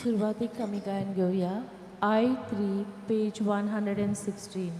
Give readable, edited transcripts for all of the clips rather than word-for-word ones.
सुरवातीक आमी गायन घेवया I 3 page 116.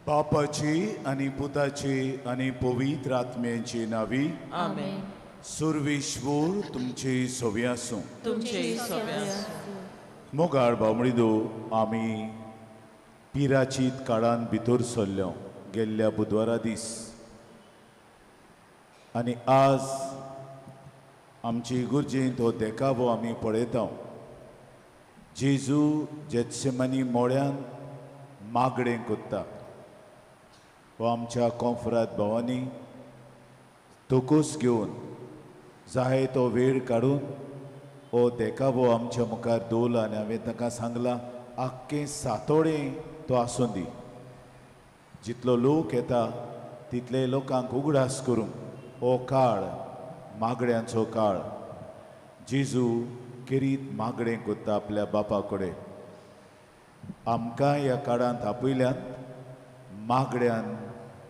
बापाची आनी पुताची आनी पवित्र आत्म्याची नावी आमेन. सुरविश्वूर तुमची सोवी आसूं. तुमचे सोबे आसूं. मोगाळ बावळीदो, आमी पिराचीत काळान भितर सरल्यो गेल्ल्या बुधवारा दीस आनी आज आमची इगुर्जेंत हो देखावो आमी पळयता. जेजू जेत्सेमनी मोळ्यान मागणें कोत्ता. हो आमच्या कोंफरात भावांनी तोकोस घेवन जाय तो वेळ काडून हो देखावो आमच्या मुखार दवरला आनी हांवें तांकां सांगलां आख्खें सातोळें तो आसूं दी, जितलो लोक येता तितले लोकांक उगडास करूंक हो काळ मागण्यांचो काळ. जेजू केरीत मागणें कोत्ता आपल्या बापा कडेन. आमकां ह्या काळांत आपयल्यान मागण्यान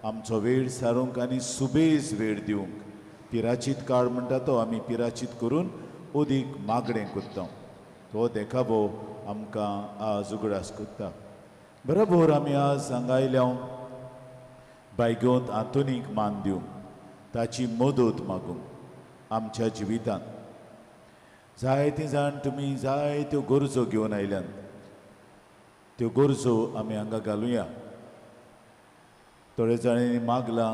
आमचो वेळ सारूंक आनी सुबेज वेळ दिवंक. पिराचीत काळ म्हणटा तो आमी पिराचीत करून अदीक मागणें कोत्ता. तो देखावो आमकां आज उगडास कोत्ता. बरोबर आमी आज हांगा आयल्या बायगोंत आंतोनीक मान दिवंक, ताची मदत मागूंक आमच्या जिवितांत. जायते जाण तुमी जायत्यो गरजो घेवन आयल्यात, त्यो गरजो आमी हांगा घालुया. थोडे जाणांनी मागलां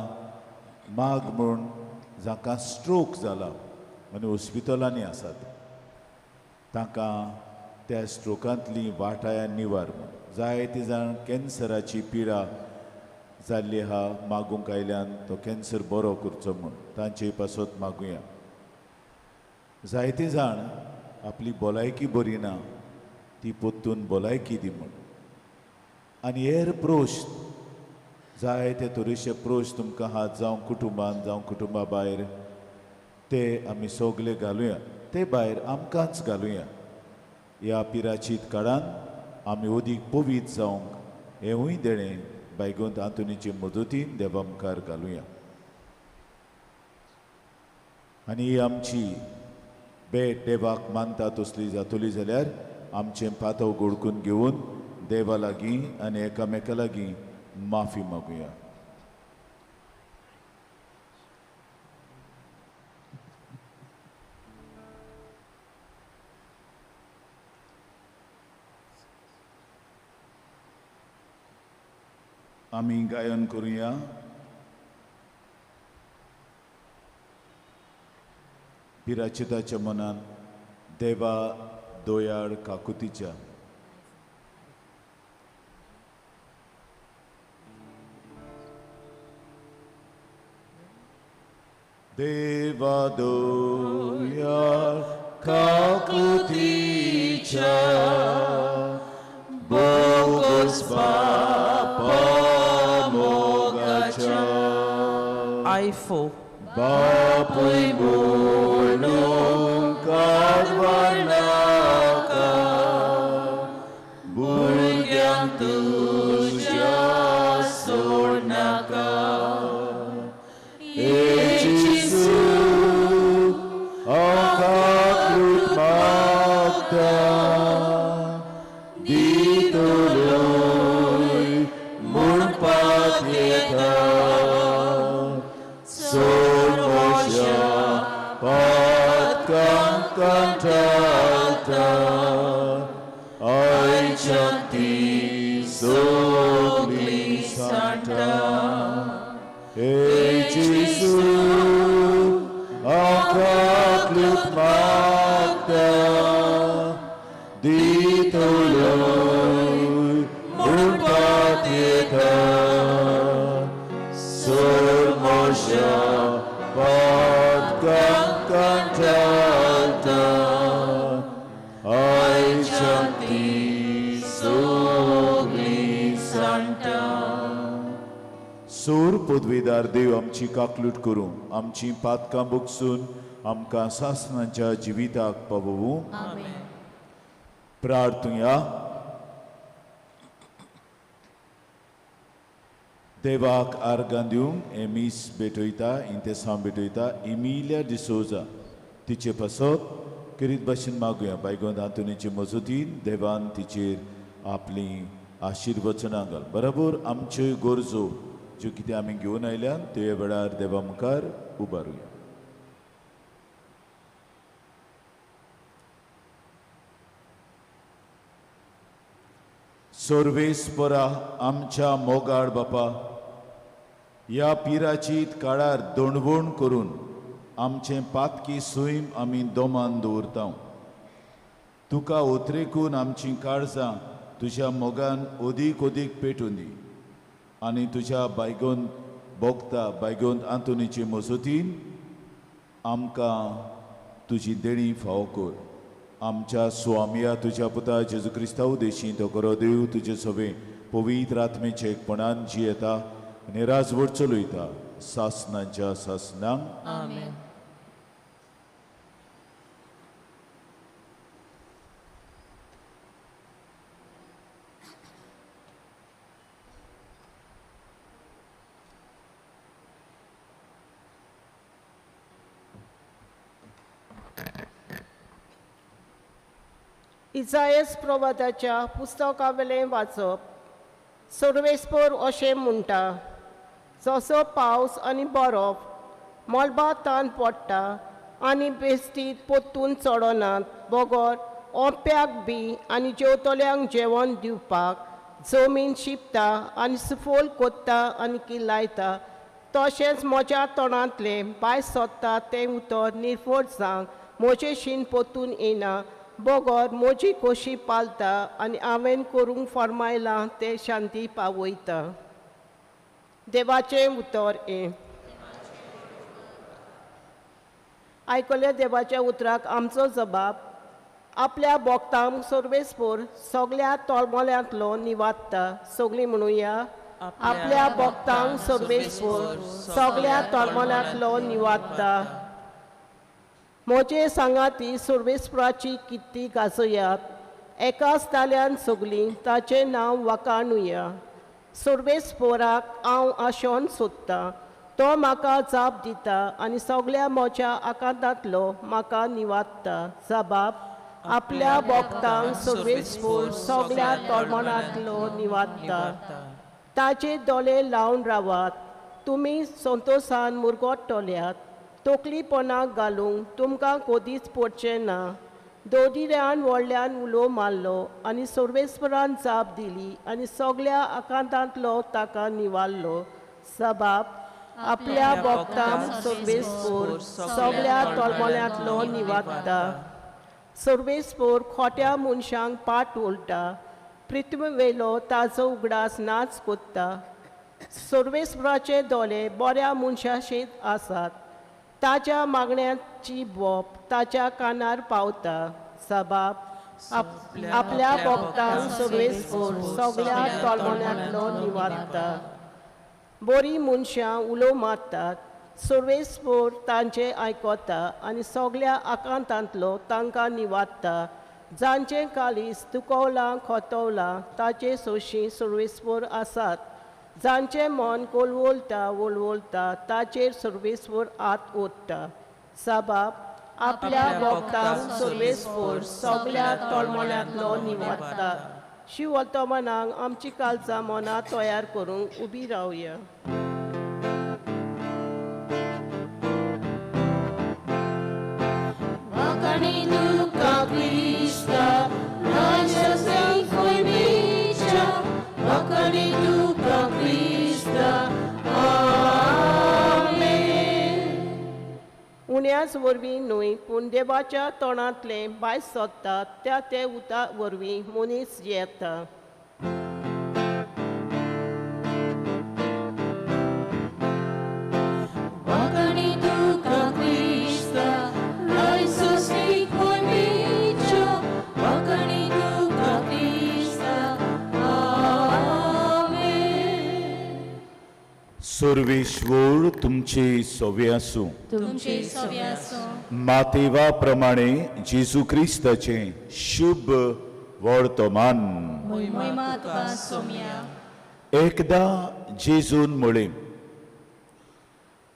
माग म्हूण जांकां स्ट्रोक जाला आनी हॉस्पिटलांनी आसात तांकां त्या स्ट्रोकांतली वाटाया निवार म्हूण. जायते जाण कॅन्सराची पिडा जाल्ली आहा मागूंक आयल्यान तो कॅन्सर बरो करचो म्हूण तांचे पासत मागुया. जायते जाण आपली भलायकी बरी ना ती परतून भलायकी दी म्हूण. आनी हेर प्रश्न जायते तरेचे प्रश्न तुमकां आहात, जावं कुटुंबान जावं कुटुंबा भायर, ते आमी सगले घालुया, ते भायर आमकांच घालुया. ह्या पिराचीत काळान आमी अदीक पवित्र जावंक हेंवूय देणें बायगोंत आंतोनीचे मदतीन देवा मुखार घालुया. आनी ही आमची भेट देवाक मानता तसली जातली जाल्यार आमचें पातव गोडकून घेवन देवा लागीं आनी एकामेका लागीं माफी मागुया. आमी गायन करुया. पिराचिताच्या मनान देवा दोयाळ काकुतीच्या. देवा दोयाळ काकुतीच्या बोगस पापा मोगाच्या. I4. बापूय म्हणून कारभार नाका, भुरग्यांक तुज्या सोडनाका. हे जेजू, हांव काकूट मागता, दितलोय म्हणपाक येता. सोड म्हज्या पातकांक कंटाळटा, आयच्यान ती सगळी सांडटा. हे जेजू, हांव काकूट मागता, दितलोय म्हणपाक येता. सोड म्हज्या पातकांक कंटाळटा, आयच्यान ती सगळी सांडटा. सोर पदवेदार देव आमची काकलूट करूं, आमची पातकां भोगसून आमकां सासणाच्या जिविताक पावोवूं. आमेन. प्रार्थुया. देवाक आर्गां दिवंक हें मीस भेटयता, इंतेसांव भेटयता इमिलिया डिसोजा तिचे पासत करीत भाशेन मागुया. बायगोंद आंतोनीचे मजतीन देवान तिचेर आपली आशिर्वचनां घाल. बरोबर आमच्यो गरजो ज्यो कितें आमी घेवन आयल्यान ते वेळार देवा मुखार उबारुया. सर्वेस्परा आमच्या मोगाळ बापा, ह्या पिराचीत काळार दोणवण करून आमचें पातकी सैम आमी दोमान दवरता. तुका उतरेकून आमचीं काळजां तुज्या मोगान अदीक अदीक पेटून दी आनी तुज्या बायगोन भोगता बायगोन आंतोनीचे मजतीन आमकां तुजी देणी फावो कर. आमच्या स्वामया तुज्या पुता जेजू क्रिस्तांव देशी तो करो देव तुजे सवे पवित्र आत्मेचे एकपणान जियेता आनी राजवट चलयता सासनाच्या सासनांक. आमेन. इजायस प्रवादाच्या पुस्तकावेलें वाचप. सर्वेस्पर अशें म्हणटा, जसो पावस आनी बरफ मळबा तान पडटा आनी बेस्तीत परतून चडनात बगर ओंप्याक बी आनी जेवतल्यांक जेवण दिवपाक जमीन शिंपता आनी सुफोल कोत्ता आनी किल्लायता, तशेंच म्हज्या तोंडांतलें भायर सोदता तें उतर निर्फळ जावंक म्हजें शीण परतून येना बगर म्हजी खोशी पालता आनी हांवें करूंक फर्मायलां तें शांती पावयता. देवाचें उतर हें. आयकल्या देवाच्या उतराक आमचो जबाब. आपल्या भोक्तांक सर्वेस्पर सगल्या तोलमोल्यांतलो निवादता. सगळीं म्हणुया, आपल्या भोक्तांक सर्वेस्पर सगल्या तोलमोल्यांतलो निवादता. म्हजे सांगाती सर्वेस्पराची कित्ती गाजयात, एकाच ताल्यान सगळीं ताचें नांव वाखाणुया. सर्वेस्पराक हांव आशोन सोदतां, तो म्हाका जाप दिता आनी सगल्या म्हज्या आकांतांतलो म्हाका निवादता. जबाब आपल्या भोक्तांक सर्वेस्पर सगल्या तोलमोणांतलो निवादता. ताचे दोळे लावन रावात, तुमी संतोसान मुरगट्टल्यात. तकलीपणाक घालूंक तुमकां कदीच पडचें ना. दोदिऱ्यान व्हडल्यान उलो मारलो आनी सर्वेस्परान जाप दिली आनी सगल्या आकांतांतलो ताका निवारलो. सबाब आपल्या भोक्तांक सर्वेस्पर सगल्या तोलमोल्यांतलो निवादता. सर्वेस्पर खोट्या मनशांक पाट उलटा, पृथ्वीवेलो ताजो उगडास नाच कोत्ता. सर्वेस्पराचे दोळे बऱ्या मनशाशेत आसात, ताच्या मागण्याची बोप ताच्या कानार पावता. सबाब आपल्या भोक्तांक सर्वेस्पर सगल्या तोलमोल्यांतलो निवादता. बरीं मनशां उलो मारतात, सर्वेस्पोर तांचें आयकता आनी सगल्या आकांतांतलो तांकां निवाडटा. जांचें कालीस दुखवलां खोतवलां ताचे सोशी सर्वेस्पोर आसात. जांचें मन कोलवोलता वोलवोलता ताचेर सर्वेस्पोर हात ओडटा. साबाब आपल्या भक्तांक सर्वेस्पोर सगल्या तळमळ्यांतलो निवाडटा. शिववर्तमानाक आमची कालचां मनां तयार करूंक उबी रावया. उण्याच वरवीं न्हय पूण देवाच्या तोंडांतलें भायर सोदता त्या ते उता वरवीं मनीस जियेता. सर्वेश्वर तुमचे सवे आसूं. मातेवा प्रमाणे जेजू क्रिस्ताचे शुभ वर्तमान. एकदा जेजून म्हळें,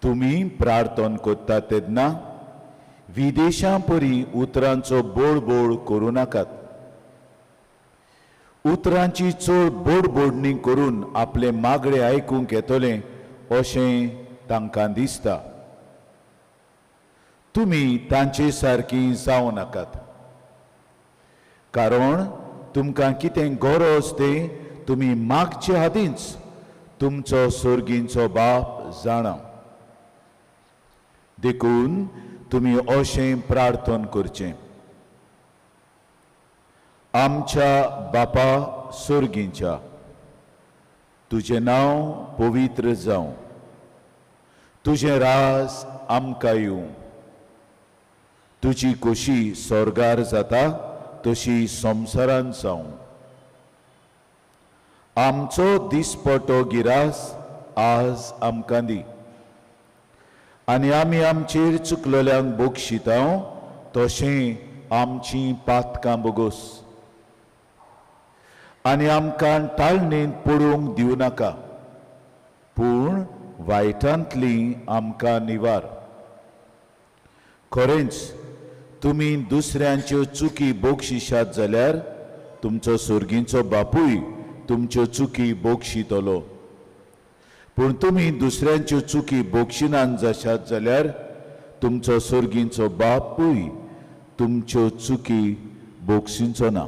तुमी प्रार्थना करता तेन्ना विदेशां परी उतरांचो बोडबोड करूं नाकात. उतरांची चड बोडबोडणी करून आपले मागणे आयकूंक येतलें अशें तांकां दिसता. तुमी तांचे सारकी जावं नाकात, कारण तुमकां कितें गरज तें तुमी मागचे आदींच तुमचो सर्गींचो बाप जाणा. देखून तुमी अशें प्रार्थना करचें, आमच्या बापा सर्गींच्या, तुजें नांव पवित्र जावं, तुजें राज आमकां येवं, तुजी खोशी स्वर्गार जाता तशी संवसारांत जावं. आमचो दिसपटो गिरास आज आमकां दी आनी आमी आमचेर चुकलेल्यांक बक्षिता तशें आमचीं पातकां बोगोस आनी आमकां टाळणेंत पडूंक दिवं नाका, पूण वायटांतली आमकां निवार. खरेंच तुमी दुसऱ्यांच्यो चुकी बक्षिशात जाल्यार तुमचो सर्गींचो बापूय तुमच्यो चुकी बक्षितलो. पूण तुमी दुसऱ्यांच्यो चुकी बक्षिनान जाशात जाल्यार तुमचो सर्गींचो बापूय तुमच्यो चुकी बक्षिंचो ना.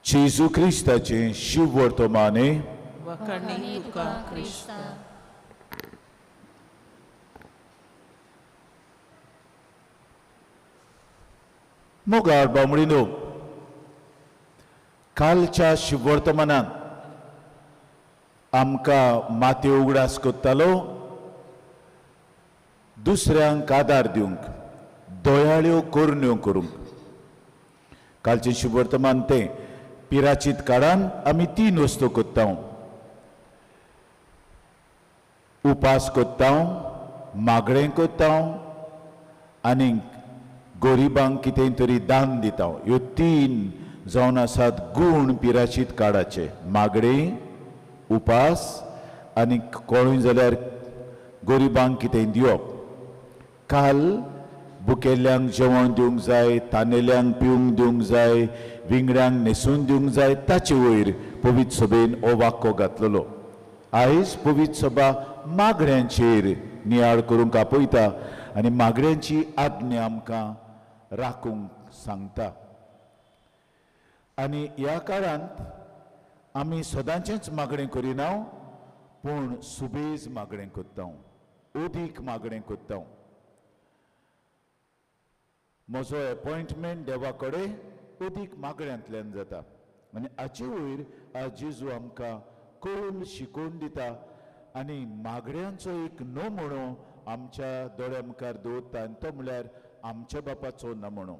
जेजू क्रिस्ताचें शुभ वर्तमाने. मोगाळ बामणीनो, कालच्या शुभवर्तमानान आमकां माते उगडास करतालो दुसऱ्यांक आदार दिवंक, दयाळ्यो करण्यो करूंक. कालचें शुभवर्तमान तें पिराचीत काळान आमी तीन वस्तू करता, उपास करता, मागणें करता आनी गरिबांक कितें तरी दान दिता. ह्यो तीन जावन आसात गूण पिराचीत काळाचे, मागणें, उपास आनी कोणूय जाल्यार गरिबांक कितें दिवप. काल भुकेल्ल्यांक जेवण दिवंक जाय, तानेल्यांक पिवंक दिवंक जाय, विंगड्यांक न्हेसून दिवंक जाय, ताचे वयर पवित्र सभेन हो वाक्को घातलेलो. आयज पवित्र सभा मागण्यांचेर नियाळ करूंक आपयता आनी मागण्यांची आज्ञा आमकां राखूंक सांगता. आनी ह्या काळांत आमी सदांचेंच मागणें करिना, पूण सुबेज मागणें करता, अदीक मागणें करता. म्हजो एपॉयंटमेंट देवा कडेन अदीक मागण्यांतल्यान जाता आनी हाचे वयर आज जेजू आमकां करून शिकोवन दिता आनी मागण्यांचो एक नमुणो आमच्या दोळ्या मुखार दवरता आनी तो म्हणल्यार आमच्या बापाचो नमुणो.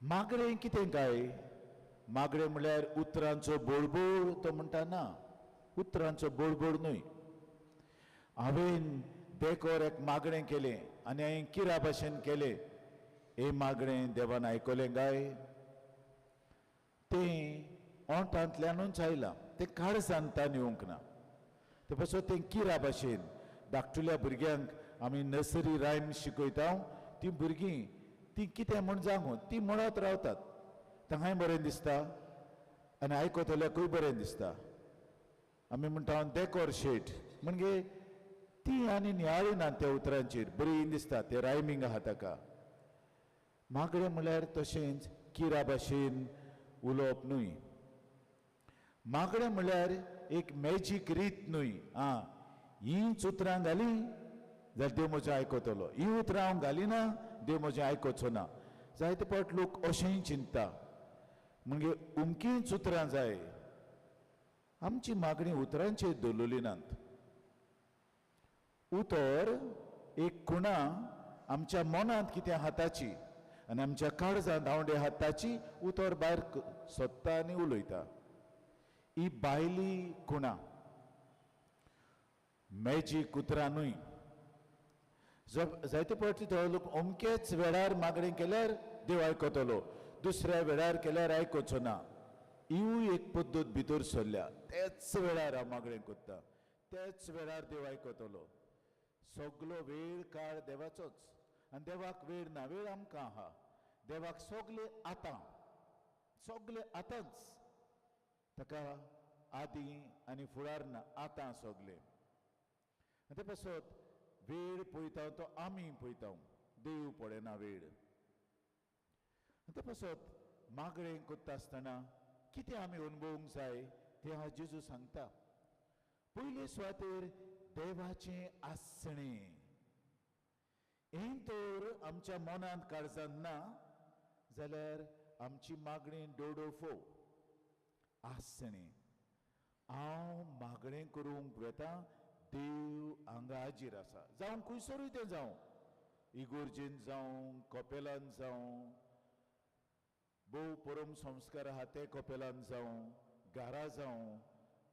मागणें कितें काय? मागणें म्हणल्यार उतरांचो बोडबोड तो म्हणटा ना, उतरांचो बोडबोड न्हय. हांवें देकोर एक मागणें केलें आनी हांवें किरा भाशेन केलें, हें मागणें देवान आयकलें काय? तें ओंठांतल्यानूच आयलां, तें काळजान तान येवंक ना. ते पासून तें किरा भाशेन धाकटुल्या भुरग्यांक आमी नर्सरी रायम शिकयता, तीं भुरगीं तीं कितें म्हूण सांगू तीं म्हणत रावतात, तांकांय बरें दिसता आनी आयकतल्याकूय बरें दिसता. आमी म्हणटा देकोर शेट म्हणजे ती आनी नियाळी ना त्या उतरांचेर, बरी दिसता तें रायमींग आहा ताका. मागणें म्हणल्यार तशेंच किरा भाशेन उलोवप न्हय. मागणें म्हणल्यार एक मॅजीक रीत न्हय. आं, हींच उतरां घाली जाल्यार देव म्हजें आयकतलो, हीं उतरां हांव घालिना देव म्हजें आयकचो ना. जायते फावट लोक अशेंय चिंतता, म्हणजे उमकींच उतरां जाय. आमची मागणी उतरांचेर दवरलेली नात. उतर एक खुणा आमच्या मनांत कितें हाताची आनी आमच्या काळजांत धांवडे हाताची उतर भायर सोदता आनी उलयता. ही भायली खुणा, मॅजीक उतरां न्हय. जायते फावटी थोडे लोक अमकेच वेळार मागणें केल्यार देव आयकतलो, दुसऱ्या वेळार केल्यार आयकचो ना. हिवूय एक पद्दत भितर सरल्या, त्याच वेळार हांव मागणें करता, त्याच वेळार देव आयकतलो. सगलो वेळ काळ देवाचोच आनी देवाक वेळ ना, वेळ आमकां आहा. देवाक सगले आतां, सगले आतांच, ताका आदीं आनी फुडार ना, आतां सगले. आनी ते पासत वेळ पळयता तो आमी पळयता, देव पळयना वेळ. आनी ते पासत मागणें करता आसतना कितें आमी अणभवूंक जाय तें हांव जेजू सांगता. पयले सुवातेर देवाचें आसणें हें तर आमच्या मनांत काळजांत ना जाल्यार आमची मागणी डोडोफो. आसणें, हांव मागणें करूंक वेता, देव हांगा हाजीर आसा. जावं खंयसरूय तें जावं, इगोर्जेन जावं, कपेलान जावं, भोव परम संस्कार आहा ते कपेलान जावं, घरा जावं,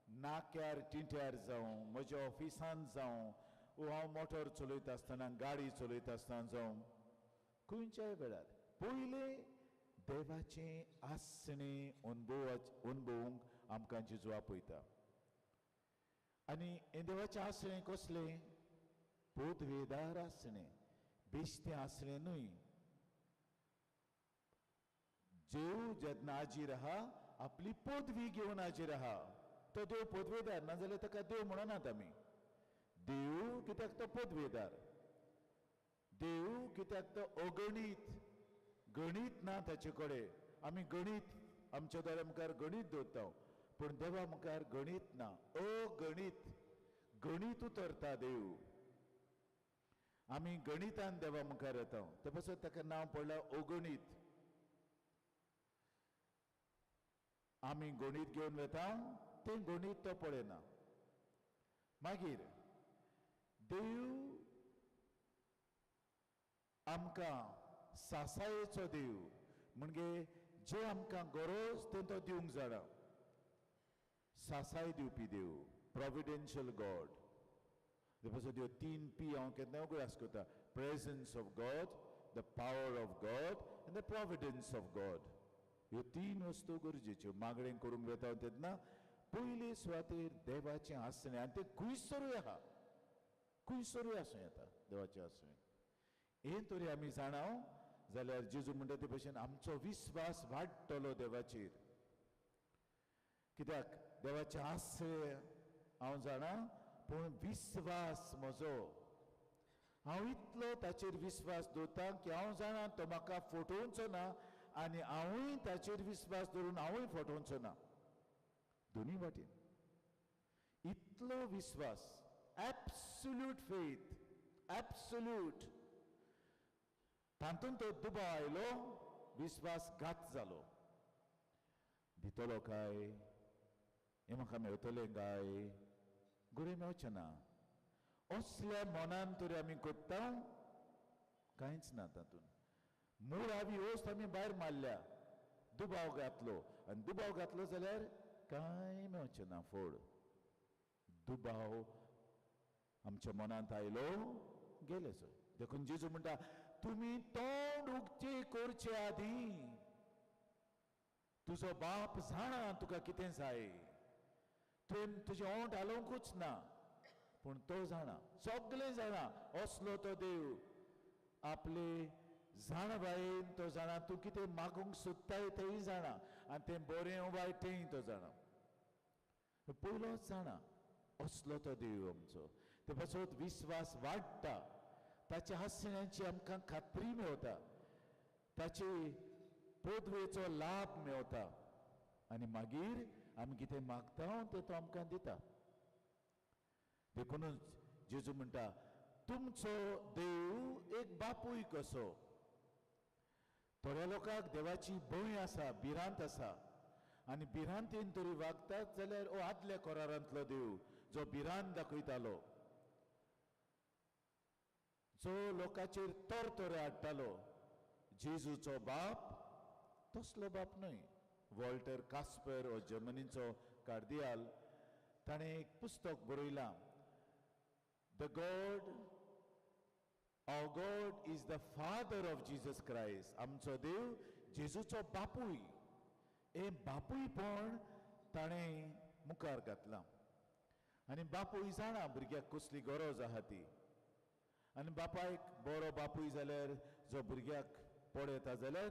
नाक्यार टिंट्यार जावं, म्हज्या ऑफिसान जावं, वो हांव मोटर चलयता आसतना, गाडी चलयता आसतना जावं, खंयच्याय वेळार पयलें देवाचें आसणें अणभवूंक आमकां जेजू आपयता. आनी हें देवाचें आसणें कसलें? पदवेदार आसणें, बेश्टें आसणें न्हय. जेव जेन्ना हाजीर आहा आपली पदवी घेवन हाजीर आहा, तो देव पदवेदार, नाजाल्यार ताका देव म्हणनात आमी. देव कित्याक तो पदवेदार, देव कित्याक तो अगणीत, गणीत ना ताचे कडेन. आमी गणीत आमच्या दोळ्या मुखार गणीत दवरता, पूण देवा मुखार गणीत ना, अगणीत, गणीत उतरता देव. आमी गणितान देवा मुखार येता, ते पासत ताका नांव पडलां अगणीत. आमी गणीत घेवन वेता, तें गणीत तो पळयना. मागीर देव आमकां सासायेचो देव, म्हणजे जे आमकां गरज तें तो दिवंक जाणा. सासाय दिवपी देव, प्रोविडेन्शियल गॉड. ते पासत ह्यो तीन पी हांव केन्ना उगडास करता, presence of God, the power of God आनी the providence of God. ह्यो तीन वस्तू गरजेच्यो. मागणें करूंक वेता तेन्ना पयले सुवातेर देवाचें आसणें, आनी तें खंयसरूय आहा, खंयसरूय आसूं येता देवाचें आसणें. हें तरी आमी जाणाव जाल्यार जेजू म्हणटा ते भशेन आमचो विस्वास वाडटलो देवाचेर. कित्याक देवाचें आसणें हांव जाणा, पूण विस्वास म्हजो, हांव इतलो ताचेर विस्वास दवरता की हांव जाणा तो म्हाका फटोवचो ना, आनी हांवूय ताचेर विस्वास दवरून हांवूय फटोवचो ना. दोनूय वाटेन इतलो विस्वास, एब्सोल्यूट फेथ, एब्सोल्यूट. तातूंत तो दुबाव आयलो, विस्वास घात जालो. दितलो काय, हें म्हाका मेळटलें काय, घडये मेळचें ना. असल्या मनान तरी आमी करता, कांयच ना तातूंत. मुळावी वस्त आमी भायर मारल्या, दुबाव घातलो आनी दुबाव घातलो जाल्यार कांय मेळचें ना फोड. दुबाव आमच्या मनांत आयलो गेले सो. देखून जेजू म्हणटा तुमी तोंड उगचे करचे आदीं तुजो बाप जाणा तुका कितें जाय. तुवें तुजें ओंठ हालोवंकूच ना पूण तो जाणा, सगळें जाणा. असलो तो देव आपले जाणबायेन तो जाणा तूं कितें मागूंक सोदताय तेंय जाणा आनी तें बरें वायट तेंय तो जाणा, पयलोच जाणा. असलो तो देव आमचो. ते पासत विस्वास वाडटा, ताच्या हांसण्याची आमकां खात्री मेवता, ताची पदवेचो लाभ मेवता आनी मागीर आमी कितें मागता तें तो आमकां दिता. देखूनच जेजू म्हणटा तुमचो देव एक बापूय कसो. थोड्या लोकांक देवाची भंय आसा, भिरांत आसा आनी भिरांतीन तरी वागतात जाल्यार ओ आदल्या करारांतलो देव जो भिरांत दाखयतालो, जो लोकांचेर तरतरे हाडटालो, जेजूचो बाप तसलो बाप न्हय. वॉल्टर कास्पर हो जर्मनीचो कार्दियाल, ताणें एक पुस्तक बरयलां, the God our God is the father of Jesus Christ. आमचो देव जेजूचो बापूय. हें बापूयपण ताणें मुखार घातलां आनी बापूय जाणा भुरग्याक कसली गरज आहा ती. आनी बापायक बरो बापूय जाल्यार जो भुरग्याक पळयता जाल्यार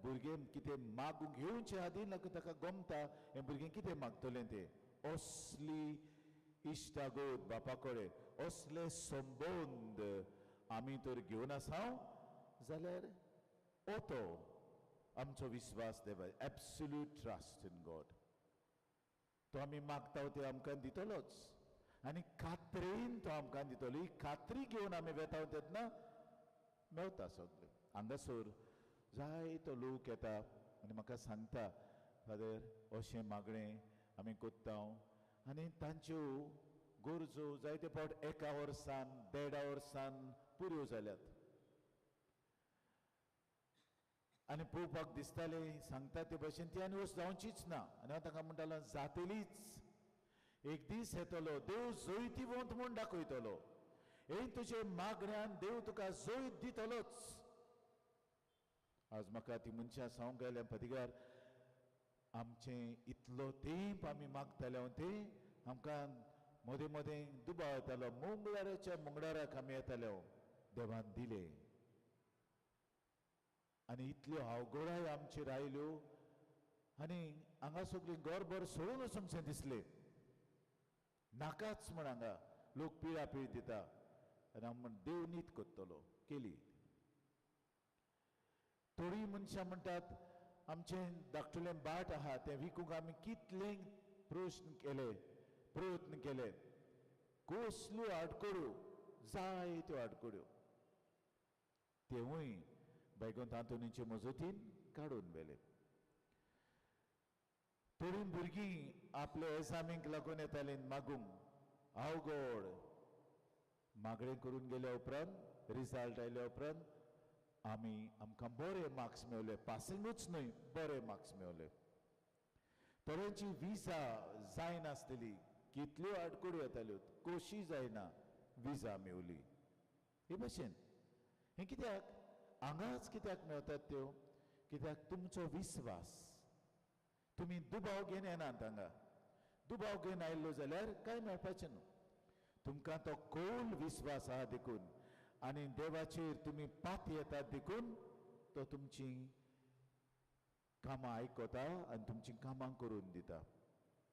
भुरगें कितें मागूंक येवचे आदीं लागून ताका गमता हें भुरगें कितें मागतलें तें. असली इश्टागत बापा कडेन, असले संबंद आमी तर घेवन आसा जाल्यार ओ तो आमचो विस्वास देवा, एब्सोल्यूट ट्रस्ट इन गॉड. तो आमी मागता ते आमकां दितलोच आनी खात्रेन तो आमकां दितलो. ही खात्री घेवन आमी वेता तेन्ना मेवता सगळें. हांगासर जायतो लोक येता आनी म्हाका सांगता, फादर अशें मागणें आमी कोत्ता आनी तांच्यो गरजो जायते फावट एका वर्सान देडा वर्सान पुऱ्यो जाल्यात आनी पळोवपाक दिसतालें सांगता ते भशेन ती आनी वस्त जावचीच ना. आनी हांव तांकां म्हणटालो जातलीच, एक दीस येतलो देव जैतिवंत म्हूण दाखयतलो, हे तुजे मागण्यान देव तुका जैत दितलोच. आज म्हाका ती मनशां सांगूंक आयल्या, पदिगार आमचें इतलो तेंप आमी मागताले तें आमकां मदें मदें दुबाव येतालो. मंगळाराच्या मंगळाराक आमी येताले, देवान दिलें आनी इतल्यो अवघडाय आमचेर आयल्यो आनी हांगा सगळीं घरभर सोडून वचूंकशें दिसलें, नाकाच म्हण हांगा लोक पिळा पीळ दिता आनी हांव म्हण देव नीत करतलो केली. थोडीं मनशां म्हणटात आमचें धाकटुलें बाट आहा तें विकूंक आमी कितले प्रश्न केले, प्रयत्न केले, कसल्यो आडखळ्यो, जायत्यो आडखळ्यो, तेवूय बैगोंत आंतोनीचे मजतीन काडून व्हेले. थोडीं भुरगीं आपले एजामींक लागून येतालीं मागूंक, अवघड मागणें करून गेल्या उपरांत रिजल्ट आयल्या उपरांत आमी आमकां बरे मार्क्स मेवले, पासिंगूच न्हय बरे मार्क्स मेवले. थोड्यांची विजा जायनासलेली, कितल्यो आडखळ्यो येताल्यो, कशी जायना विजा मेवली. हे भशेन हें कित्याक हांगाच कित्याक मेळटात त्यो, कित्याक तुमचो विस्वास, तुमी दुबाव घेवन येनात हांगा. दुबाव घेवन आयिल्लो जाल्यार कांय मेळपाचें न्हू. तुमकां तो खोल विस्वास आहा देखून आनी देवाचेर तुमी पात येतात देखून तो तुमची कामां आयकता आनी तुमचीं कामां करून दिता.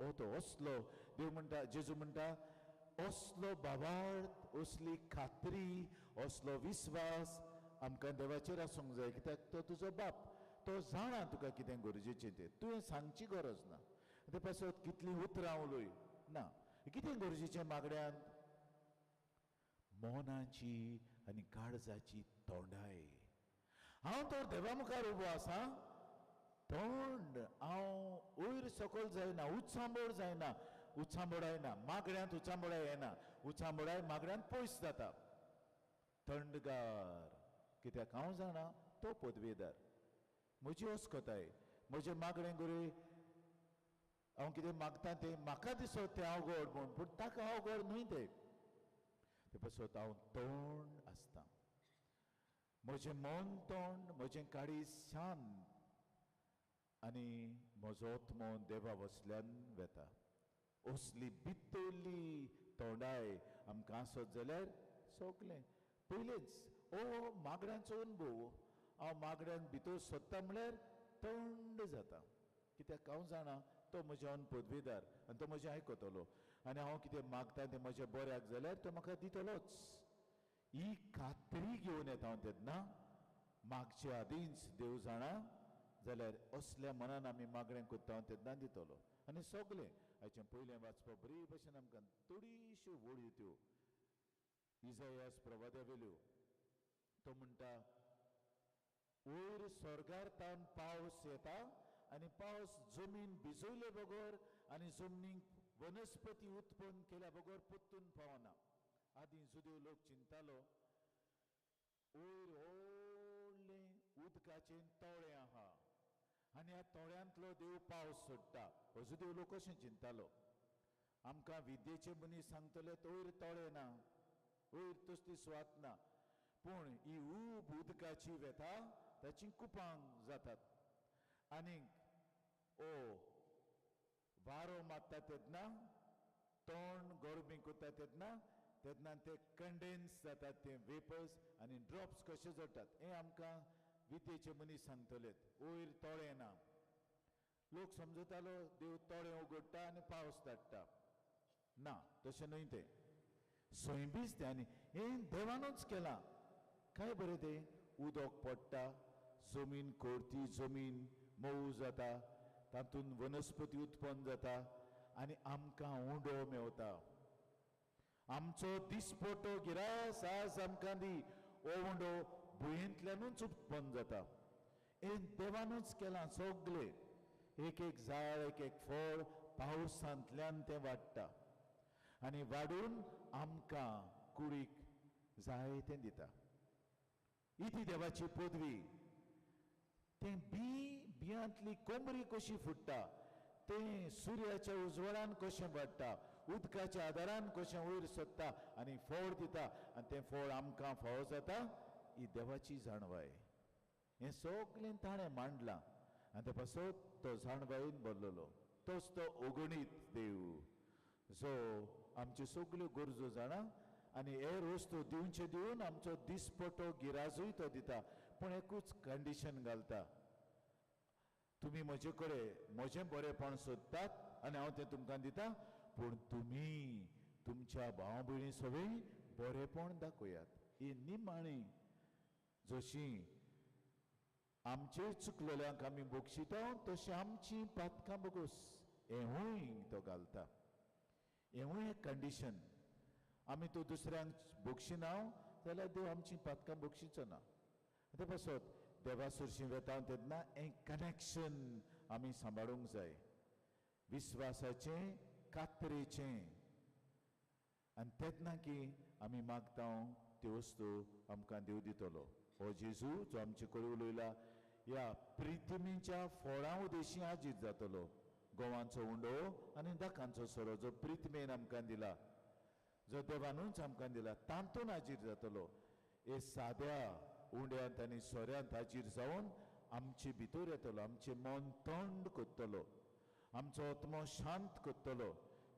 ओ तो असलो देव म्हणटा, जेजू म्हणटा असलो भावार्थ, असली खात्री, असलो विस्वास आमकां देवाचेर आसूंक जाय. कित्याक तो तुजो बाप, तो जाणा तुका कितें गरजेचें तें, तुवें सांगची गरज ना. ते पासत कितलीं उतरां उलय ना, कितें गरजेचें मागण्यांत मनाची आनी काळजाची तोंडाय. हांव तर देवा मुखार उबो आसा, तोंड हांव वयर सकयल जायना, उचांबळ जायना, उचांबळायना, मागण्यांत उचांबळाय येना, उचांबळाय मागण्यांत पयस जाता. थंडगार, कित्याक हांव जाणा तो पदवेदार, म्हजी अस्कताय म्हजें मागणें गुरे हांव कितें मागता तें म्हाका दिसत तें अवघड म्हूण, पूण ताका अवघड न्हय तें. ते पासत हांव तोंड आसता, म्हजें मन तोंड, म्हजें काळीज शांत आनी म्हजो आत्मो देवा वसल्यान वेता. असली भितरली तोंडाय आमकां आसत जाल्यार सगलें पयलींच ओ मागण्यांचो अनुभव. हांव मागण्यांक भितर सोदता म्हळ्यार थंड जाता, कित्याक हांव जाणा तो म्हज्या पदवीदार आनी तो म्हजें आयकतलो आनी हांव कितें मागता तें म्हज्या बऱ्याक जाल्यार तो म्हाका दितलोच. ही खात्री घेवन येता हांव तेन्ना मागचे आदींच देव जाणा जाल्यार असल्या मनान आमी मागणें करता हांव तेन्ना दितलो. आनी सगलें हाचें पयलें वाचपा बरी भशेन आमकां थोडीश्यो वळी त्यो इजायास प्रवाद्या वेल्यो. तो म्हणटा वयर स्वर्गार तावन पावस येता आनी पावस जमीन भिजयले बगर आनी जमनीक वनस्पती उत्पन्न केल्या बगर परतून पावना. आदीं जुदेव लोक चिंतालो वयर व्हडलें उदकाचें तळें आहा आनी ह्या तळ्यांतलो देव पावस सोडटा. हो जुदेव लोक अशें चिंतालो. आमकां विद्येचे मनीस सांगतले वयर तळें ना, वयर तसली सुवात ना, पूण ही ऊब उदकाची वेता ताची कुपां जातात आनीक ओ वारो मारता तेन्ना तोंड गरमी करता तेन्ना तेन्ना ते कंडेन्स जातात ते वेपर्स आनी ड्रॉप्स कशे जोडटात हें आमकां विद्येचे मनीस सांगतले. वयर तळें ना, लोक समजतालो देव तळें उगडटा आनी पावस धाडटा. ना, तशें न्हय तें सैमीच तें आनी हें देवानूच केलां. काय बरें तें उदक पडटा, जमीन कोरती, जमीन मोव जाता, तातूंत वनस्पती उत्पन्न जाता आनी आमकां उंडो मेवता. आमचो दिसपटो गिरास आज आमकां दी, हो उंडो भुंयेंतल्यानूच उत्पन्न जाता. हें देवानूच केलां सगलें. एक एक झाड एक एक फळ पावसांतल्यान तें वाडटा आनी वाडून आमकां कुडीक जाय तें दिता. ही ती देवाची पदवी. तें बी बियांतली कोमरी कशी फुट्टा, तें सुर्याच्या उजवाडान कशें वाडटा, उदकाच्या आदारान कशें वयर सोदता आनी फळ दिता आनी तें फळ आमकां फावो जाता. ही देवाची जाणवाय. हें सगलें ताणें मांडलां आनी ते पासत तो जाणवायेन भरलेलो तोच तो अगणीत देव जो आमच्यो सगल्यो गरजो जाणा आनी हे वस्तू दिवचे दिवन आमचो दिसपटो गिराजूय तो दिता. पूण एकूच कंडिशन घालता, तुमी म्हजे कडेन म्हजें बरेंपण सोदतात आनी हांव तें तुमकां दिता, पूण तुमी तुमच्या भाव भयणी सगळीं बरेंपण दाखयात. ही निमाणी जशी आमचे चुकलेल्यांक आमी बक्षिता तशें आमची पातकां बगोस हेंवूय तो घालता. हेंवूय एक कंडिशन. आमी तो दुसऱ्यांक बक्षिना जाल्यार देव आमची पातकां बक्षिचो ना. ते पासत देवा सरशीं वेता तेन्ना हें कनेक्शन आमी सांबाळूंक जाय, विस्वासाचें, कात्रेचें. आनी तेन्ना की आमी मागता त्यो वस्तू आमकां देव दितलो. हो जेजू जो आमचे कडेन उलयला ह्या प्रितिमेच्या फळां उदेशी आजीत जातलो. गोवांचो उंडो आनी दाकांचो सोरो जो प्रितिमेन आमकां दिला, जो देवानूच आमकां दिला, तातूंत हाजीर जातलो. हे साद्या उंड्यांत आनी सोऱ्यांत हाजीर जावन आमचे भितर येतलो, आमचें मन थंड करतलो, आमचो आत्मो शांत करतलो.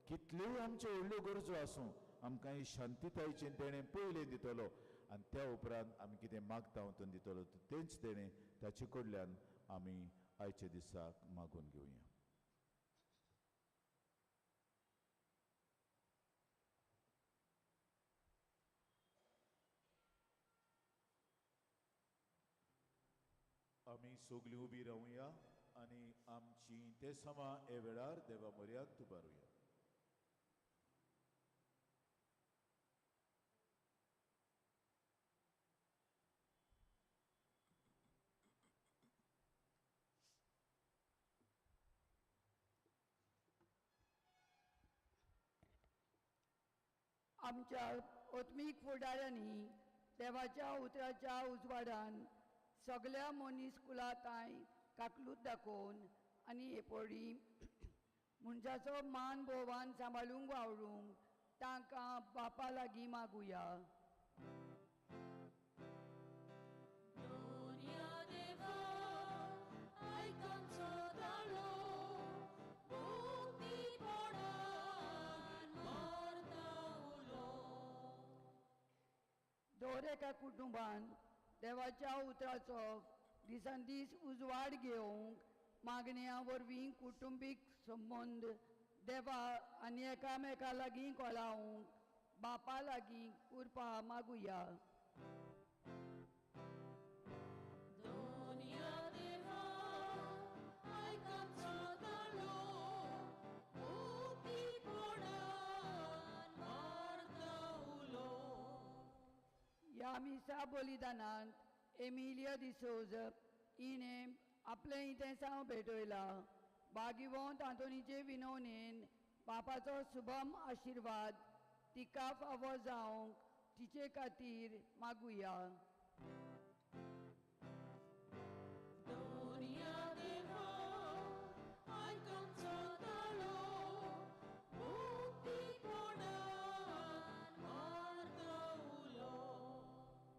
कितल्योय आमच्यो व्हडल्यो गरजो आसूं आमकां ही शांतितायेचें तेणें पयलें दितलो आनी त्या उपरांत आमी कितें मागता वतून दितलो तेंच तेणें ताचे कडल्यान आमी आयच्या दिसाक मागून घेवया. आमी सगळीं उबी रावया आनी आमची ते समा हे वेळार देवा म्हऱ्यांत उबारुया. आमच्या आत्मीक फुडाऱ्यांनी देवाच्या उतराच्या उजवाडान सगळ्या मनीस कुलातांय काकलूत दाखोवन आनी एपोडी मनशाचो मान भोवान सांबाळूंक वावरूंक तांकां बापा लागीं मागुया. दर एका कुटुंबान देवाच्या उतराचो दिसान दीस उजवाड घेवंक मागण्या वरवीं कुटुंबीक संबंद देवा आनी एकामेका लागीं कोलावंक बापा लागीं कृपा मागुया. ह्या मिसा बलिदानांत एमिलिया डिसोज हिणें आपलें इतेसांव भेटयलां. भागिवंत आंतोनीचे विनवणेन बापाचो शुभम आशिर्वाद तिका फावो जावंक तिचे खातीर मागुया.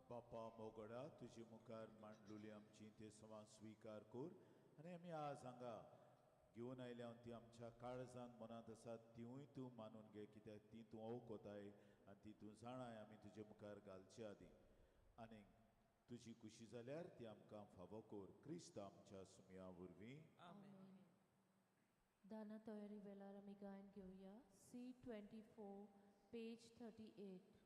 बापा मोगडा तुजे मुखार मांडलेली आमची ते सवां स्विकार कर आनी आमी आज हांगा घेवन आयल्या ती आमच्या काळजान मनांत आसा तिवूय तूं मानून घे, कित्याक ती तूं अवकोताय आनी ती तूं जाणाय आमी तुजे मुखार घालचे आदीं आनी तुजी खुशी जाल्यार ती आमकां फावो कर. क्रिस्त आमच्या सुमया वरवीं. आमेन. दाना तयारी वेळार आमी गायन घेवया. C24 page 38.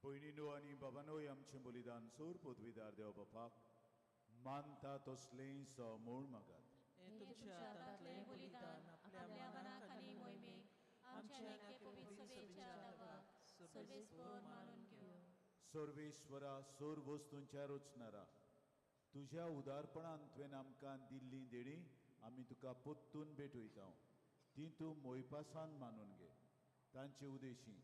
भयणीनो आनी बाबानोय आमचें बलिदान सोर पदवीदार देव बापाक मानता तसलें समूळ मागात. तुमच्या हातांतलें बलिदान आपल्या मनाक आनी मोहिमेक आमच्या एके पवित्र सभेच्या नांवाक सर्वेस्पर मानून घेवं. सर्वेश्वरा सोर वस्तूंच्या रचणारा तुज्या उदारपणान तुवें आमकां दिल्ली देणी आमी तुका पोत्तून भेटयता ती तूं मोयपासान मानून घे. तांचे उदेशी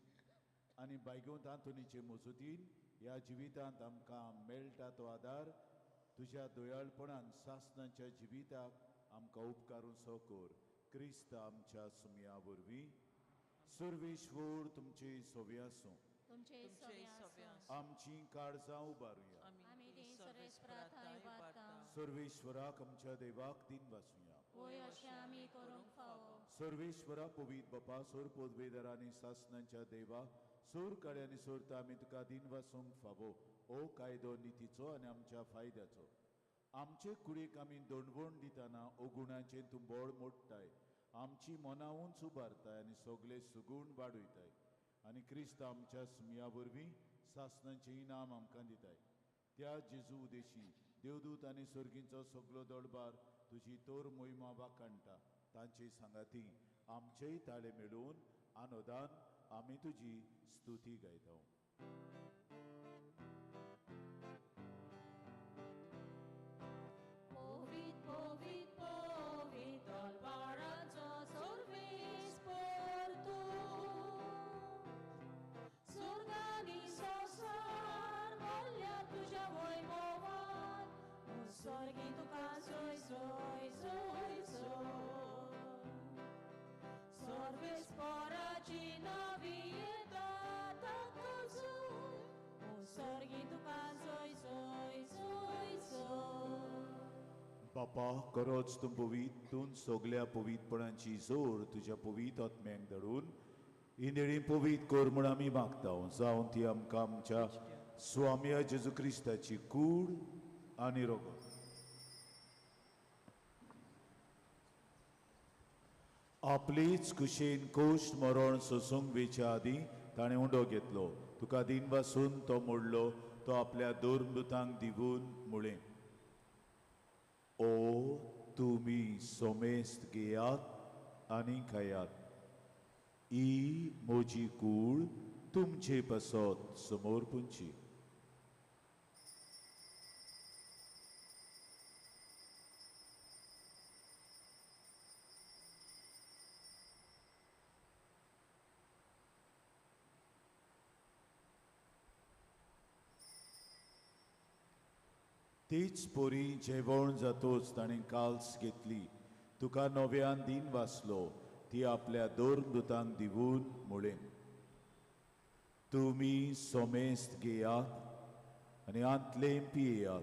आनी बायगोंत आंतोनीचे मजतीन ह्या जिवितांत आमकां मेळटा तो आदार तुज्या दयाळपणान सासणाच्या जिविताक आमकां उपकारून सो कर. क्रिस्त आमच्या सुमया वरवीं. सर्वेश्वर तुमची सोवी आसूं. तुमचे तुमचे सोबे सोबे आमची काळजां उबारुया. आमी ती सर्वेस्परा थंय उबारता. सर्वेश्वराक आमच्या देवाक दिन वाचुया. वय अशें आमी करूंक फावो. सर्वेश्वरा पवित्र बापा, सोर पोदवेदर आनी सासनांच्या देवा, सोर काड्या आनी सोरता आमी तुका दिन वासूंक फावो. ओ कायदो नितीचो आनी आमच्या फायद्याचो. आमचे कुडीक आमी दोणवण दितना ओ गुणाचें तूं बळ मोडटाय, आमची मनां उंच उबारताय आनी सगळे सुगूण वाडयताय आनी क्रिस्त आमच्या सुमया वरवीं सासनाचें इनाम आमकां दिताय. त्या जेजू उदेशी देवदूत आनी सर्गींचो सगलो दळबार तुजी तोर मोहिमा वाखाणटा. तांचे सांगाती आमचेय ताळे मेळून आनंदान आमी तुजी स्तुती गायता. पवित्र पवित्र पवित्र दलबाराचो सर्वेस्पर तूं, सुर्गांनी संवसार भरल्या तुज्या वैभवान. सर्गी तुका सोय सोय सोय सोय. सर्वेस्पराची नावी येता ताका जोय, सर्गी तुका सोय सोय सोय सोय. बापा, करोच तूं पवित्र, तूं सगल्या पवित्रपणाची जोड तुज्या पवित्र आत्म्यांक धाडून इंदेळी पवित्र कर म्हूण आमी मागता. जावन ती आमकां आमच्या स्वाम्या जेजू क्रिस्ताची कूड आनी रोगत. आपलीच कुशीन कोश्ट मरण सोसूंक वेच्या आदीं ताणें उंडो घेतलो. तुका दिन वासून तो मोडलो. तो आपल्या दोरमृतांक दिवून म्हळें, ओ तुमी सोमेस्त घेयात आनी खायात. ही म्हजी कूड तुमचे पासत समोर पुंची. तीच पोरी जेवण जातोच ताणें काल्स घेतली. तुका नव्यान दिन वाचलो. ती आपल्या दोरमृतांक दिवून म्हळें, तुमी सोमेस्त घेयात आनी आंतलें पियेयात.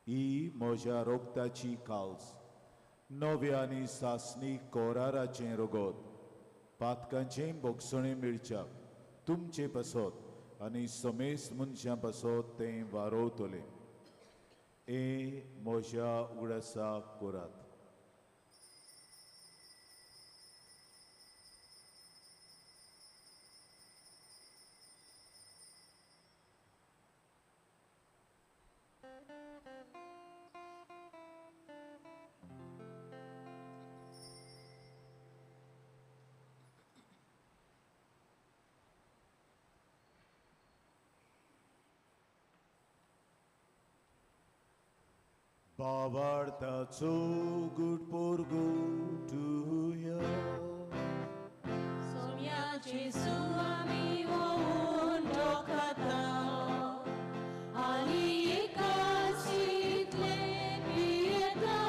ही म्हज्या रोगताची काल्स, नव्या आनी सासणी कोराराचें रोगत, पातकांचें भोगसणें मेळच्याक तुमचे पासत आनी समेस्त मनशां पासत तें वारोवतलें. ए म्हज्या उगडासाक करात. भावार्थाचो गुड पोरगुटुया. सोम्या जेजू आमी उंडो खाता आनी एकाच तितले पियेता,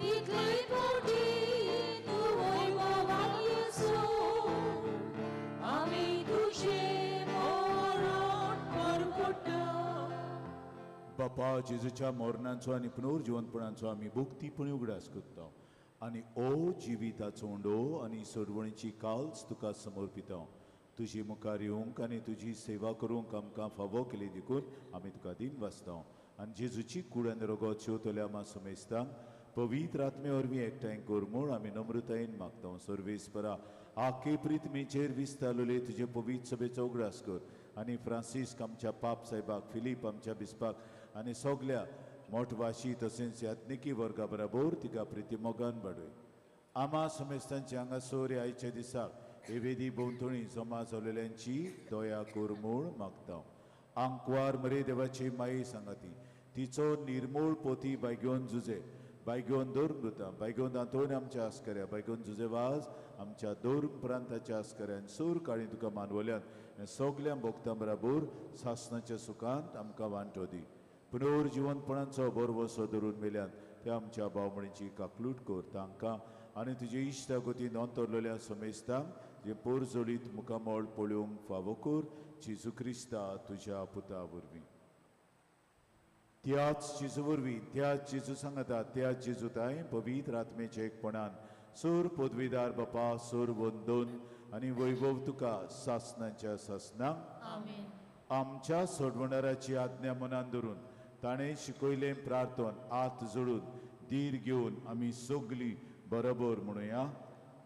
तितले पोटी तूं वैभवान येसू, आमी तुजें मरण परगुटा. बापा, जेजूच्या मरणाचो आनी पुनर्जिवंतपणाचो आमी भक्तीपणी उगडास करता आनी ओ जिविताचो उंडो आनी सोडवणीची काल्स तुका समर्पिता. तुजी मुखार येवंक आनी तुजी सेवा करूंक आमकां फावो केली देखून आमी तुका दिन वाचता. आनी जेजूची कूड आनी रगत शेवतल्या आमा समेस्तांक पवित्र आत्मे वरवीं एकठांय कर म्हूण आमी नम्रतायेन मागता. सर्वेस्परा, आखे प्रितमेचेर विस्तारलेले तुजे पवित्र सभेचो उगडास कर आनी फ्रांसिस्क आमच्या पाप साहेबाक, फिलीप आमच्या बिस्पाक आनी सगल्या मोठवाशी तशेंच याज्ञिकी वर्गा बराबर तिका प्रितीमोगान वाडय. आमा समेस्तांचे हांगासर आयच्या दिसाक हे वेदी भोंवतणी जमा जाल्ल्यांची दया कर म्हूण मागता. आंकवार मरे देवाची माई सांगाती, तिचो निर्मूळ पोती बायगोन जुजे, बायगोन दोरमृता, बायगोन दांतोन आमच्या आस्कऱ्या, बायगोन जुजे वाज आमच्या दोर्म प्रांताच्या आस्कऱ्यान सूर काळी तुका मानवल्यान सगल्या भोगतां बराबर सासनाच्या सुखांत आमकां वांटो दी. पुनर्जिवंतपणाचो बरवसो धरून मेल्यान त्या आमच्या भावमणीची काकलूट कर. तांकां आनी तुजे इश्टा गोतीन अंतरलेल्या समेस्तांक तुजें पोरजोळीत मुखामळ पळोवंक फावो कर जेजू क्रिस्ता तुज्या पुता वरवीं. त्याच जेजू वरवीं, त्याच जेजू सांगता, त्याच जेजू ताय पवित्र आत्मेच्या एकपणान सूर पदवीदार बापा सूर वंदून आनी वैभव तुका सासनाच्या सासनाक. आमेन. आमच्या सोडवणाराची आज्ञा मनान धरून ताणें शिकयलें प्रार्थन आत जोडून धीर घेवन आमी सगलीं बरोबर म्हणुया.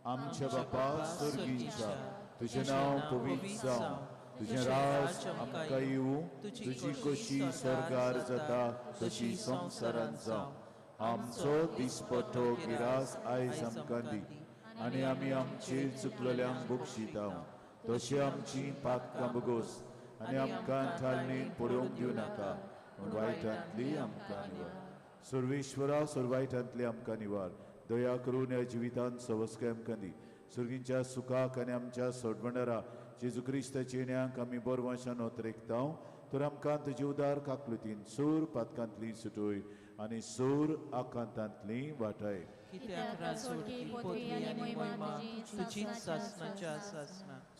आमच्या बापा स्वर्गीच्या, तुजें नांव पवित्र जावं, तुजें राज आमकां येवं, तुजी कशी स्वर्गार जाता तशी संवसारांत जावं. आमचो दिसपट्टो गिरास आयज आमकां दी आनी आमी आमचेर चुकलेल्यांक बक्षिता तशी आमची पातकां बगोस आनी आमकां थाळणेंत पडोवंक दिवं नाका, पूण वायटांतली आमकां निवार. सर्वेश्वरा, सर्वायटांतली आमकां निवार. दया करून ह्या जिवितांत सवस्काय आमकां दी. सुर्गींच्या सुखाक आनी आमच्या सोडवणारा जेजू क्रिस्ताच्या येण्याक आमी बरवाशान ओतरेकता, तर आमकां तुजी उदार काकलुतीन सूर पातकांतली सुटोय आनी सूर आकांतांतली वाटाय.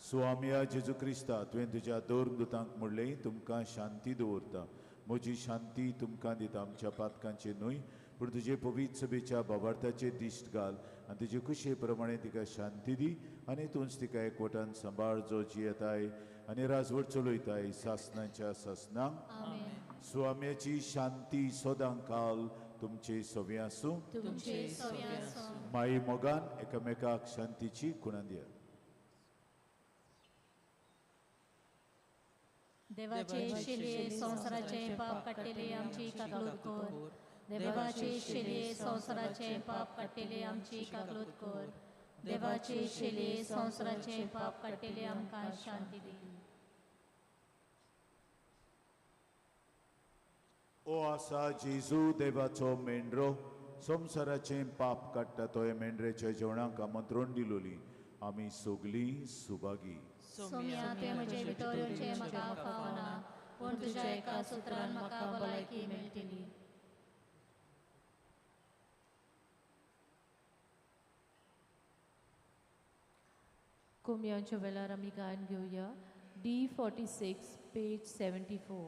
स्वामया जेजू क्रिस्ता, तुवें तुज्या दोन दुतांक म्हणलें, तुमकां शांती दवरता, म्हजी शांती तुमकां दिता. आमच्या पातकांचे न्हय पूण तुजे पवित्र सभेच्या बाबार्थाचे दिश्ट घाल आनी तुजे कुशे प्रमाणे तिका शांती दी आनी तूंच तिका एकवटान सांबाळ, जो जियेताय आनी राजवट चलयताय सासनाच्या सासनाक. स्वाम्याची शांती सदां काल तुमचे सवे आसूं. माई मोगान एकामेकाक शांतीची खुणां दिया. देवाचे शिले संवसाराचे पाप काडटले आमची काकलूत कर. देवाचे शिले संवसाराचे पाप काडटले आमची काकलूत कर. देवाचे शिले संवसाराचे पाप काडटले आमकां शांती दी. ओ आसा जेजू देवाचो मेंढरो, संवसाराचें पाप काडटा तो हे मेंढरेच्या जेवणाक आमंत्रण दिलोली आमी सगलीं सुभागी. सोम्या, तुवें म्हजे भितर येवचें म्हाका फावना, पूण तुज्या एका सुत्रान म्हाका भलायकी मेळटली. कोमयांच्या वेळार आमी गायन घेवया. D46 page 74.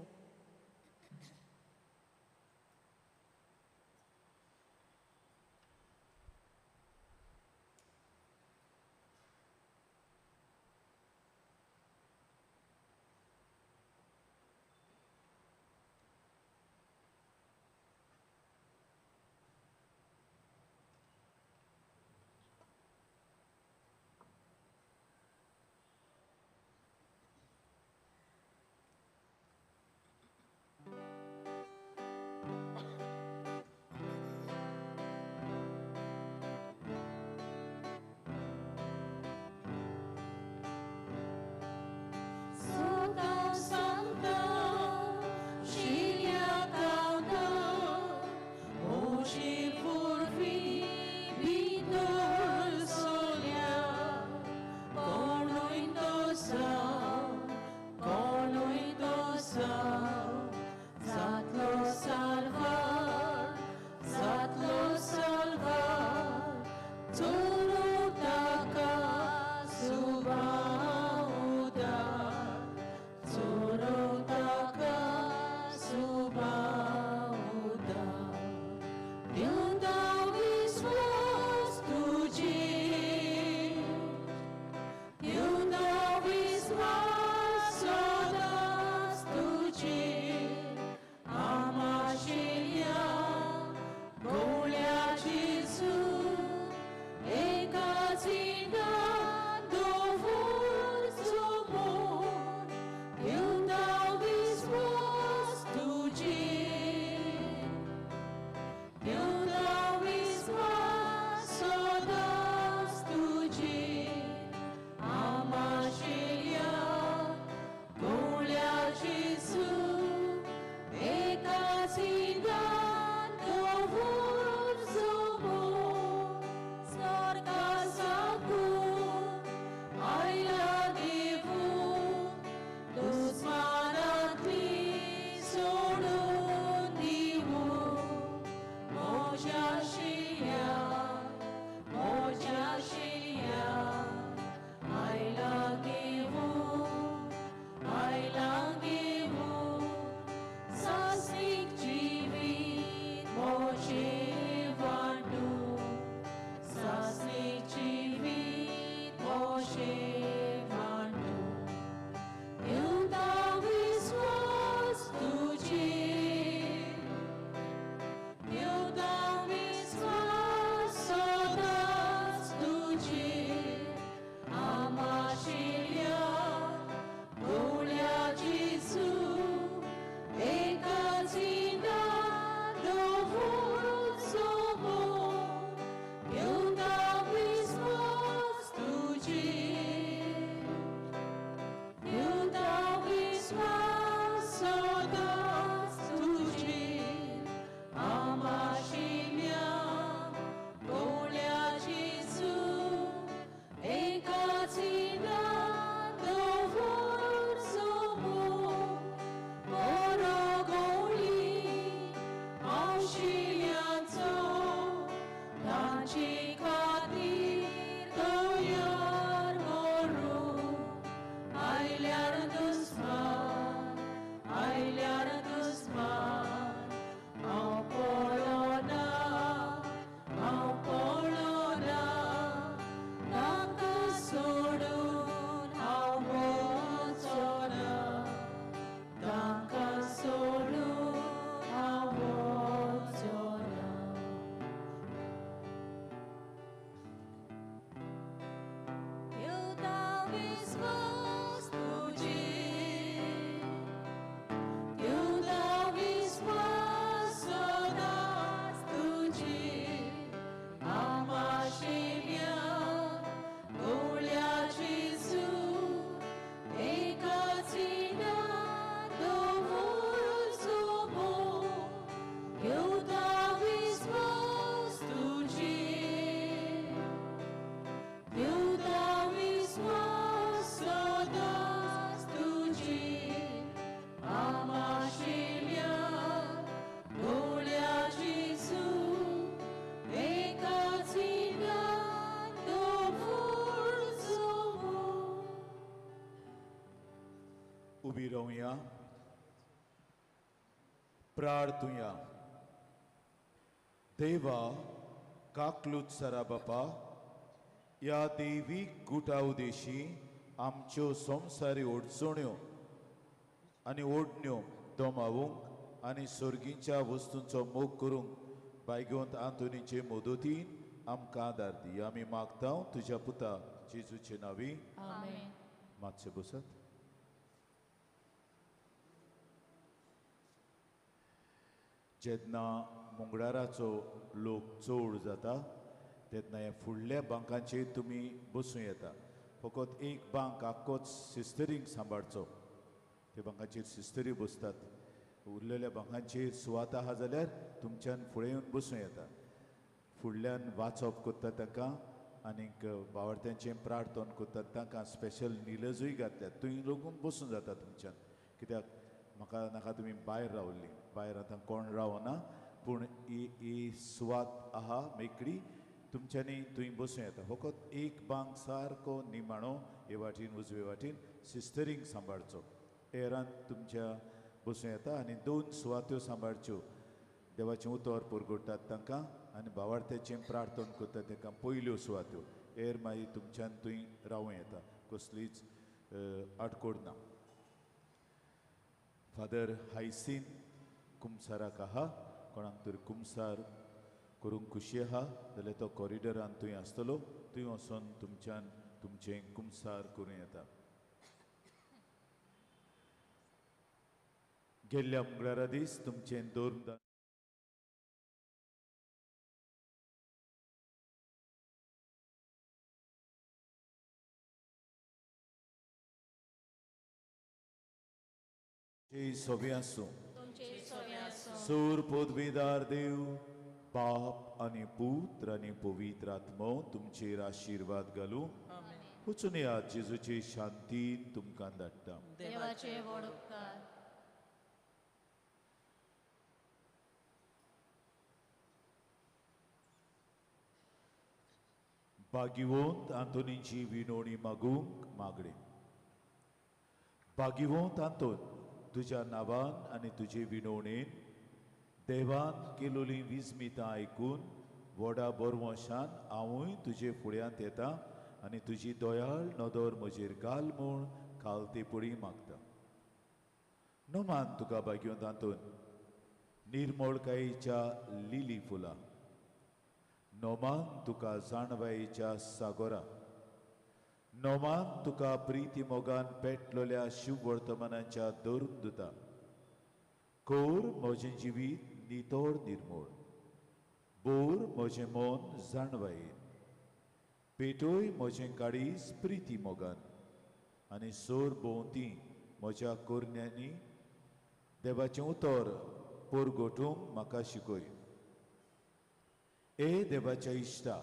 उबी रावया, प्रार्थुया. देवा काकलूत सरा बापा, ह्या देवीक गुटा उदेशी आमच्यो संवसारी अडचण्यो आनी ओडण्यो दमावूंक आनी सर्गीच्या वस्तूंचो मोग करूंक बायगोंत आंतोनीचे मदतीन आमकां आदार दी. आमी मागता तुज्या पुता जेजूचे नांवी. आमेन. मातशें बसत. जेन्ना मुंगडाराचो लोक चड जाता तेन्ना ह्या फुडल्या बांकांचेर तुमी बसूं येता. फकत एक बांक आख्खोच सिस्टरींक सांबाळचो, त्या बांकांचेर सिस्टरी बसतात. उरलेल्या बांकांचेर सुवात आहा जाल्यार तुमच्यान फुडें येवन बसूं येता. फुडल्यान वाचप करता तांकां आनीक बावडत्यांचें प्रार्थन करतात तांकां स्पेशल निलजूय घातल्यात, थंय लोकून बसूं जाता तुमच्यान. कित्याक म्हाका नाका तुमी भायर रावल्ली, भायर आतां कोण रावना, पूण ही ही सुवात आहा मेकळी, तुमच्यांनी थंय बसूं येता. फकत एक बांक सारको निमाणो हे वाटेन उजवे वाटेन सिस्टरींक सांबाळचो, एरान तुमच्या बसूं येता. आनी दोन सुवात्यो सांबाळच्यो, देवाचें उतर परगटतात तांकां आनी भावार्थ्याचें प्रार्थन करतात तांकां पयल्यो सुवात्यो. एर मागीर तुमच्यान थंय रावूं येता, कसलीच आडकोड ना. फादर हायसीन कुमसाराक आहा, कोणाक तर कुमसार करूंक खुशी आहा जाल्यार तो कॉरिडोरान थंय आसतलो, थंय वचोन तुमच्यान तुमचें कुमसार करूं येता. गेल्ल्या मंगळारा दीस तुमचें दोन सोबे आसूं. सूर पदवीदार देव बाप आनी पुत्र आनी पवित्र आत्मो तुमचेर आशिर्वाद घालूं. वचून येयात, जेजूचे शांतीन तुमकां धाडटा. देवाचे व्हड उपकार. भाग्यवंत आंतोनीची विनवणी मागूंक मागणें. भाग्यवंत आंतोन, तुज्या नांवान आनी तुजे विनवणेन देवान केलोलीं विस्मितां आयकून व्हडा बरवंशान हांवूय तुजे फुड्यांत येता आनी तुजी दयाळ नदर म्हजेर घाल म्हूण खालतेपणी मागता. नमान तुका भाग्यवंत आंतोन, निर्मळकायेच्या लिली फुलां. नोमान तुका जाणवायेच्या सागोरा. नोमान तुका प्रिती मोगान पेटलोल्या शिववर्तमानाच्या धरून दुता. कोर म्हजें जिवीत नितोर निर्मोळ, बोर म्हजें मन जाणवायेन, पेटोय म्हजें काळीज प्रिती मोगान आनी सोर भोंवती म्हज्या कोरण्यांनी देवाचें उतर पोरगोटूंक म्हाका शिकय. ए देवाच्या इश्टा,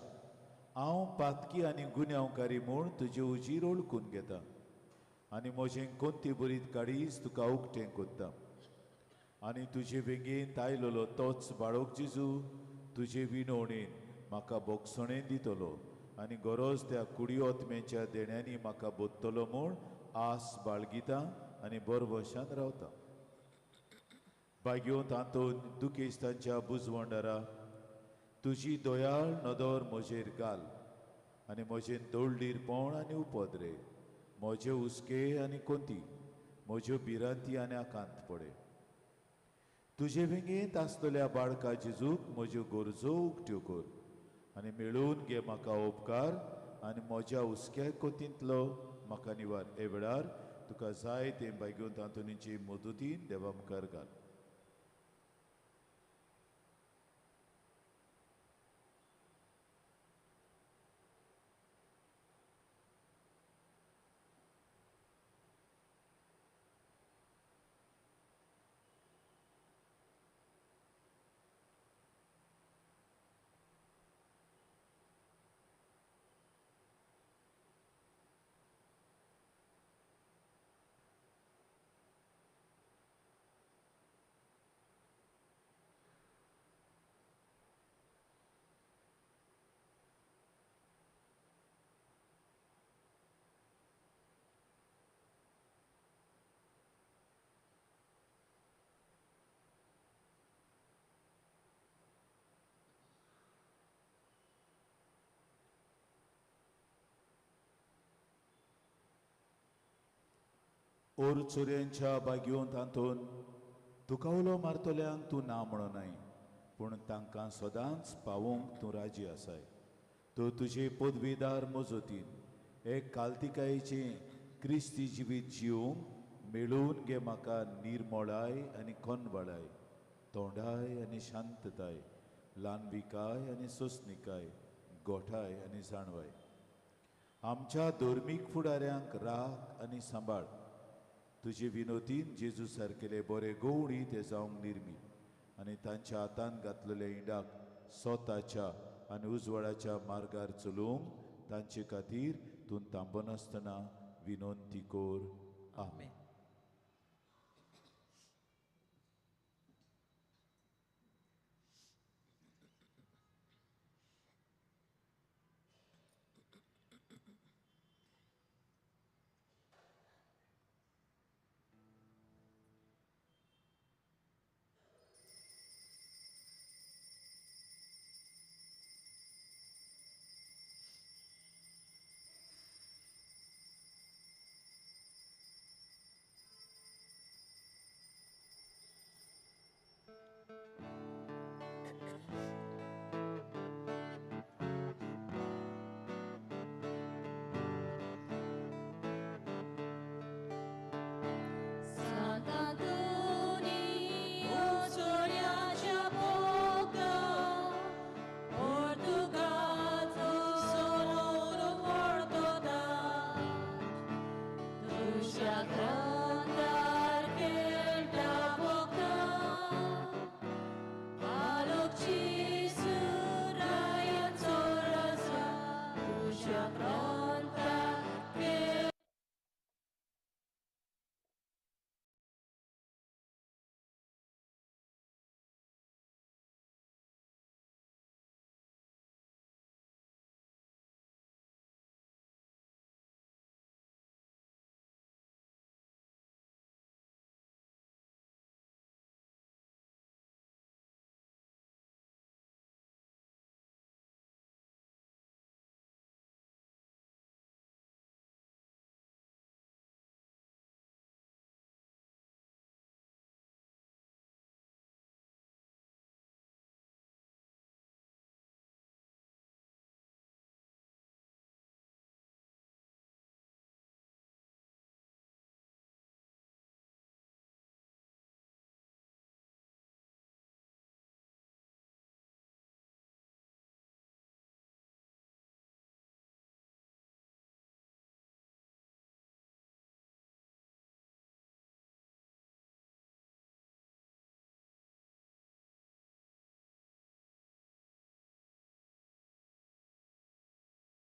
हांव पातकी आनी गुन्यांवकारी म्हूण तुजे उजीर ओळखून घेता आनी म्हजें कोंती बरीत काळीज तुका उक्तें कोत्ता. आनी तुजे वेंगेंत आयलोलो तोच बाळोक जेजू तुजे विनवणेन म्हाका बोगसणेन दितलो आनी गरज त्या कुडियोत्म्याच्या देण्यांनी म्हाका बोत्तलो म्हूण आस बाळगिता आनी बरवशान रावता. भाग्यवंत आंतोन, दुखेस्तांच्या बुजवंडारा, तुजी दयाळ नदर म्हजेर घाल आनी म्हजें दोळडीरपण आनी उपद्रे, म्हजे हुस्के आनी कोंती, म्हज्यो भिरांती आनी आकांत पडे. तुजे वेंगेंत आसतल्या बाळका जेजूक म्हज्यो गरजो उक्त्यो कर आनी मेळोवन घे म्हाका उपकार आनी म्हज्या हुस्क्या कोतींतलो म्हाका निवार. हे वेळार तुका जाय तें भाग्यवंत आंतोनीचे मदतीन देवा मुखार घाल. ओर चोरयांच्या बागयोन तातूंत तुका उलो मारतल्यांक तूं ना म्हणनाय, पूण तांकां सदांच पावोवंक तूं राजी आसाय. तूं तुजे पदवीदार मजतीन एक कालतिकायेचें क्रिस्ती जिवीत जिवंक मेळोवन घे म्हाका निर्मोळाय आनी कोनवाळाय, तोंडाय आनी शांतताय, ल्हानविकाय आनी सोंसणिकाय, गोठाय आनी जाणवाय. आमच्या धर्मीक फुडाऱ्यांक राख आनी सांबाळ. तुजे विनोदीन जेजू सारकेले बरे गवळी ते जावंक निर्मी आनी तांच्या हातान घातलेल्या इंडाक स्वताच्या आनी उजवाडाच्या मार्गार चलोवंक तांचे खातीर तूं थांबनासतना विनंती कर. आमेन. Sant'Antonio,